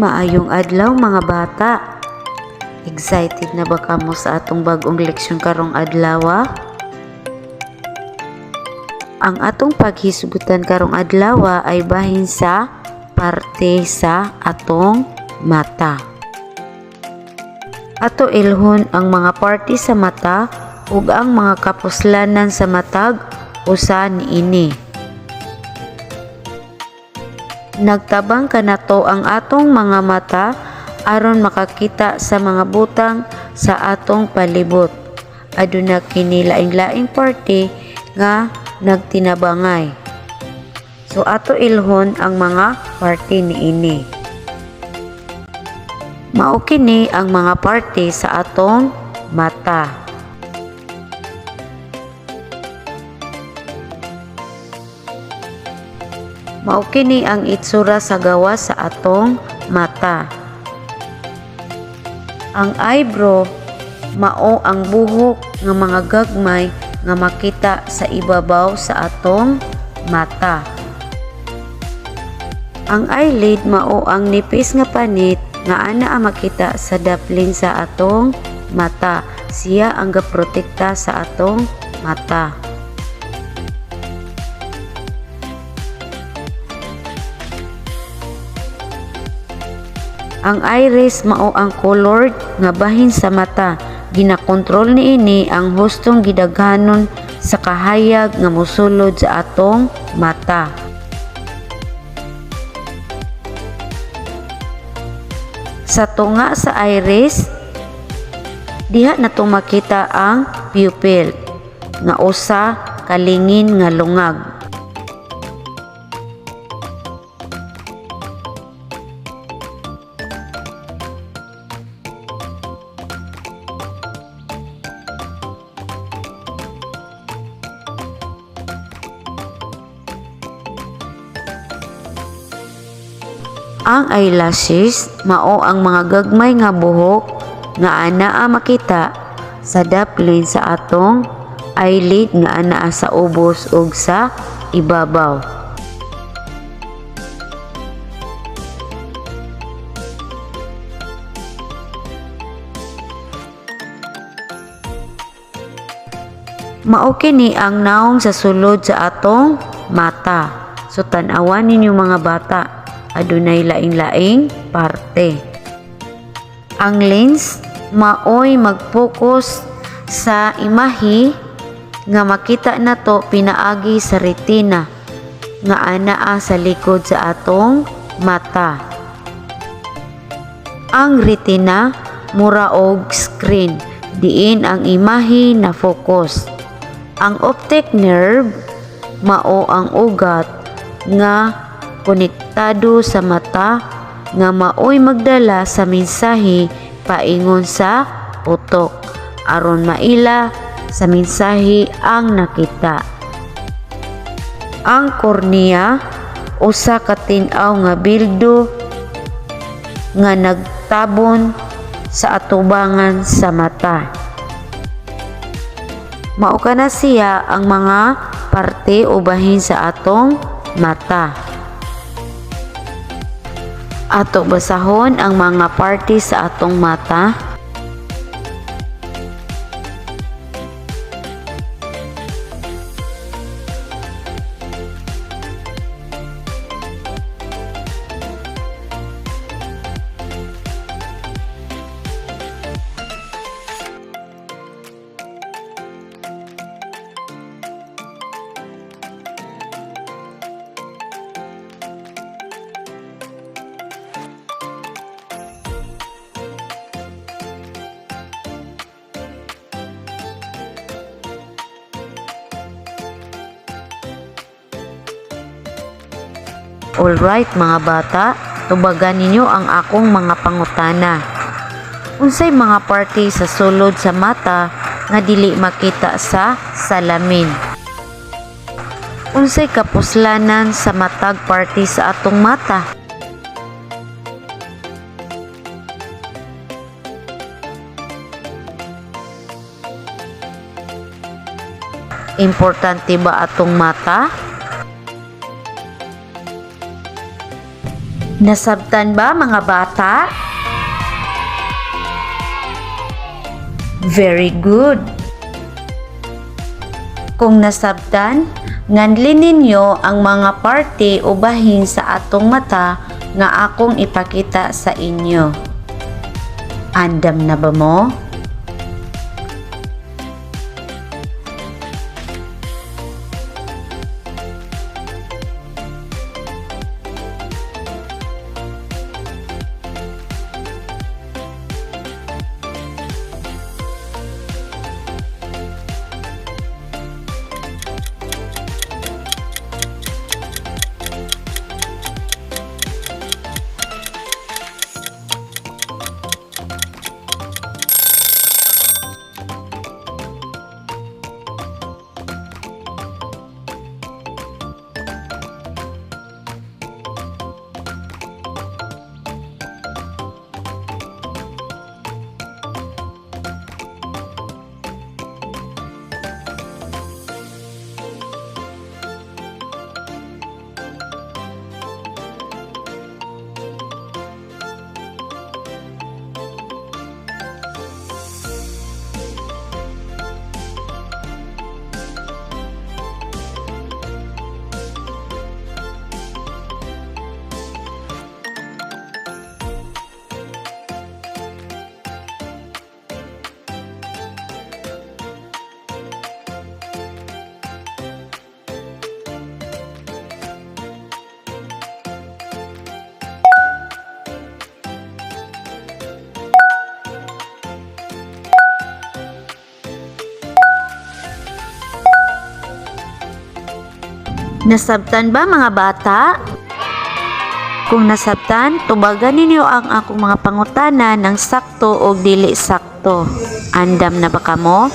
Maayong adlaw, mga bata. Excited na ba kamo sa atong bag-ong leksyon karong adlaw? Ang atong paghisgutan karong adlaw ay bahin sa parte sa atong mata. Ato ilhon ang mga parte sa mata ug ang mga kapuslanan sa matag usa niini. Nagtabang kanato ang atong mga mata aron makakita sa mga butang sa atong palibot. Aduna kini laing-laing parte nga nagtinabangay. So ato ilhon ang mga parte niini. Mao kini ang mga parte sa atong mata. Mao kini ang itsura sa gawas sa atong mata. Ang eyebrow mao ang buhok nga mga gagmay nga makita sa ibabaw sa atong mata. Ang eyelid mao ang nipis nga panit nga anaa makita sa daplin sa atong mata. Siya ang gaprotekta sa atong mata. Ang iris mao ang colored nga bahin sa mata. Ginakontrol niini ang hustong gidaghanon sa kahayag nga mosulod sa atong mata. Sa tunga sa iris, diha nato makita ang pupil nga usa ka lingin nga lungag. Ang eyelashes mao ang mga gagmay nga buhok nga anaa makita sa daplin sa atong eyelid nga anaa sa ubos ug sa ibabaw. Mao kini ang nawong sa sulod sa atong mata. So tan-awan ninyo, mga bata, adunay laing-laing parte. Ang lens maoy mag-focus sa imahe nga makita nato pinaagi sa retina nga anaa sa likod sa atong mata. Ang retina mura og screen diin ang imahe na focus. Ang optic nerve mao ang ugat nga konektado sa mata nga maoy magdala sa mensahe paingon sa utok aron maila sa mensahe ang nakita. Ang cornea usa ka tin-aw nga bildo nga nagtabon sa atubangan sa mata. Mao kana siya ang mga parte o bahin sa atong mata. Ato basahon ang mga parte sa atong mata. Alright, mga bata, tubagan ninyo ang akong mga pangutana. Unsay mga parte sa sulod sa mata nga dili makita sa salamin? Unsay kapuslanan sa matag parte sa atong mata? Importante ba atong mata? Nasabtan ba, mga bata? Very good! Kung nasabtan, nganlin ninyo ang mga parte o bahin sa atong mata nga akong ipakita sa inyo. Andam na ba mo? Nasabtan ba, mga bata? Kung nasabtan, tubagan ninyo ang akong mga pangutana ng sakto o dili sakto. Andam na ba kamo?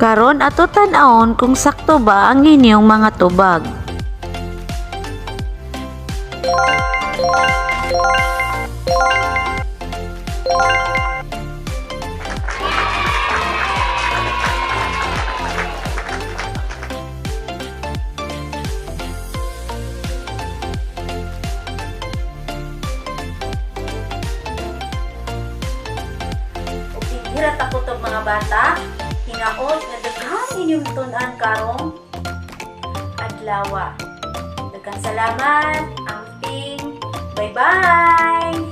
Karon ato tan-awon kung sakto ba ang inyong mga tubag. Ug dinhira ta kutob, mga bata, hinaot nga daghan inyong tun-an karong adlaw. Daghang salamat, amping, bye-bye!